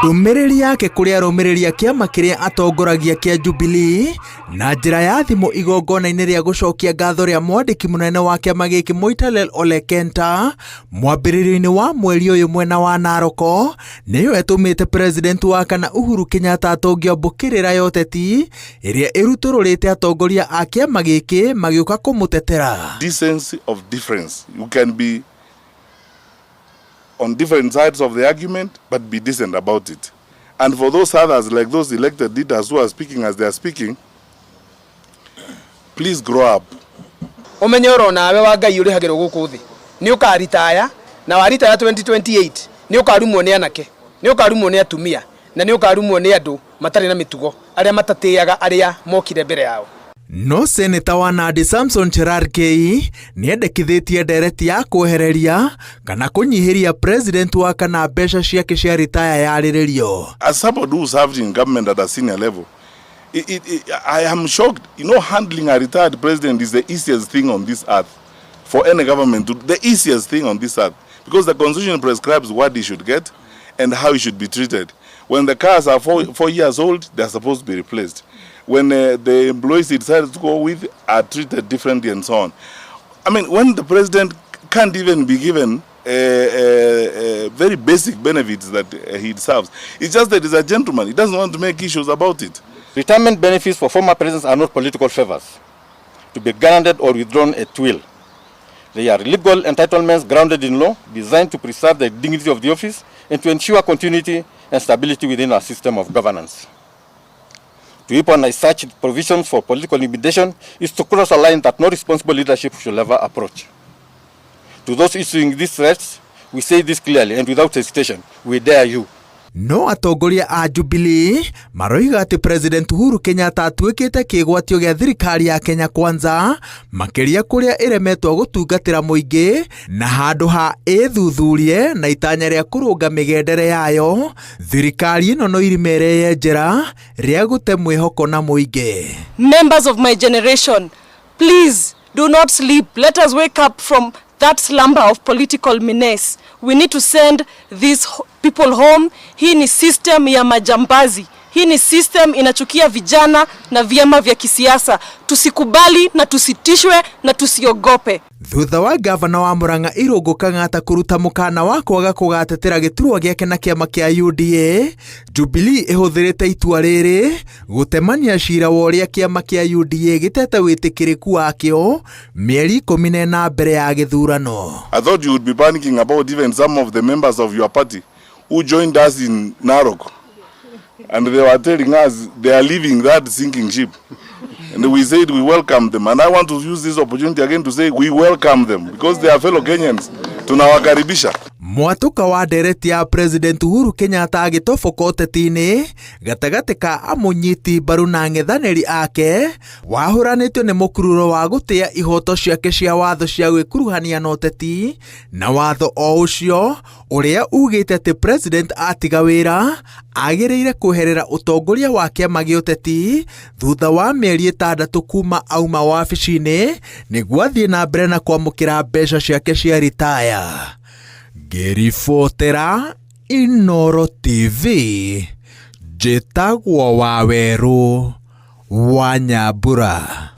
Ndũmĩrĩri yake kũrĩ arũmĩrĩri a kĩama kĩrĩa atongoragia kĩa Jubilee na njĩra ya thimũ igongona-inĩ rĩa gũcokia ngatho rĩa mwandĩki mũnene wa kĩama gĩkĩ Moitalel Ole Kenta mwambĩrĩrio-inĩ wa mweri ũyũ mwena wa Narok nĩyo ĩtũmĩte president wa kana Uhuru Kenyatta atũngio mbũkĩrĩra ya ũteti ĩrĩa ĩrutũrũrĩte atongoria a kĩama gĩkĩ magĩũka kũmũtetera. Decency of difference. You can be on different sides of the argument, but be decent about it. And for those others, like those elected leaders who are speaking as they are speaking, please grow up. Ũmenye oro nawe wa Ngai ũrĩhagĩrwo gũkũ thĩ nĩ ũkaritaya na waritaya 2028 nĩ ũkarumwo nĩ anake, nĩ ũkarumwo nĩ atumia, na nĩ ũkarumwo nĩ andũ matarĩ na mĩtugo arĩa matatĩaga arĩa mokire mbere yao. No seneta wa Nandi Samson Cherargei nĩendekithĩtie ndereti ya kwehereria kana kũnyihĩria president wa kana mbeca ciake cia ritaya yarĩrĩrio. As somebody who served in government at a senior level, I am shocked. Handling a retired president is the easiest thing on this earth for any government to, the easiest thing on this earth, because the constitution prescribes what he should get and how he should be treated. When the cars are 4 years old, they are supposed to be replaced. When the employees he decides to go with are treated differently and so on. I mean, when the president can't even be given very basic benefits that he deserves, it's just that he's a gentleman. He doesn't want to make issues about it. Retirement benefits for former presidents are not political favors to be granted or withdrawn at will. They are legal entitlements grounded in law, designed to preserve the dignity of the office and to ensure continuity and stability within our system of governance. To weaponize such provisions for political intimidation is to cross a line that no responsible leadership should ever approach. To those issuing these threats, we say this clearly and without hesitation: we dare you. No atongoria a Jubilee maroiga atĩ President Uhuru Kenyatta atuĩkĩte kĩgwatio gĩa thirikari ya Kenya Kwanza, makĩria kũrĩa ĩremetwo gũtungatĩra mũingĩ, na handũ ha ĩthuthurie na itanya rĩa kũrũnga mĩgendere yayo, thirikari ĩno no irima ĩreyenjera rĩa gũte mwĩhoko na mũingĩ. Members of my generation, please do not sleep. Let us wake up from that slumber of political menace. We need to send these people home. Hii ni system ya majambazi. Hii ni system inachukia vijana na vyama vya kisiasa. Tusikubali na tusitishwe na tusiogope. Thutha wa gavana wa Murang'a Irũngũ Kang'ata kũruta mũkana wa kwaga kũgatetera gĩturwa gĩake na kĩama kĩa UDA, Jubilee ĩhũthĩrĩte itua rĩrĩ gũtemania cira wa ũrĩa kĩama kĩa UDA gĩtete wĩtĩkĩrĩku wakĩo mĩeri 14 mbere ya gĩthurano. I thought you would be panicking about even some of the members of your party who joined us in Narok. And they were telling us they are leaving that sinking ship. And we said we welcome them. And I want to use this opportunity again to say we welcome them because they are fellow Kenyans. Tunawakaribisha. Mwatũka wa ndereti ya President Uhuru Kenyatta agĩtoboka ũteti-inĩ gatagatĩ ka amũnyiti mbaru na ang'ethanĩri ake wahũranĩtio nĩ mũkururo wa gũtĩa ihoto ciake cia watho cia gwĩkuruhania na ũteti, na watho o ũcio ũrĩa ugĩte atĩ president atiga wĩra agĩrĩire kweherera ũtongoria wa kĩama gĩa ũteti thutha wa mĩeri 6 kuma auma wabici-inĩ nĩguo athiĩ na mbere na kwamũkĩra mbeca ciake cia ritaya. Ngĩribotera Inooro TV, njĩtagwo Wawerũ wa Nyambura.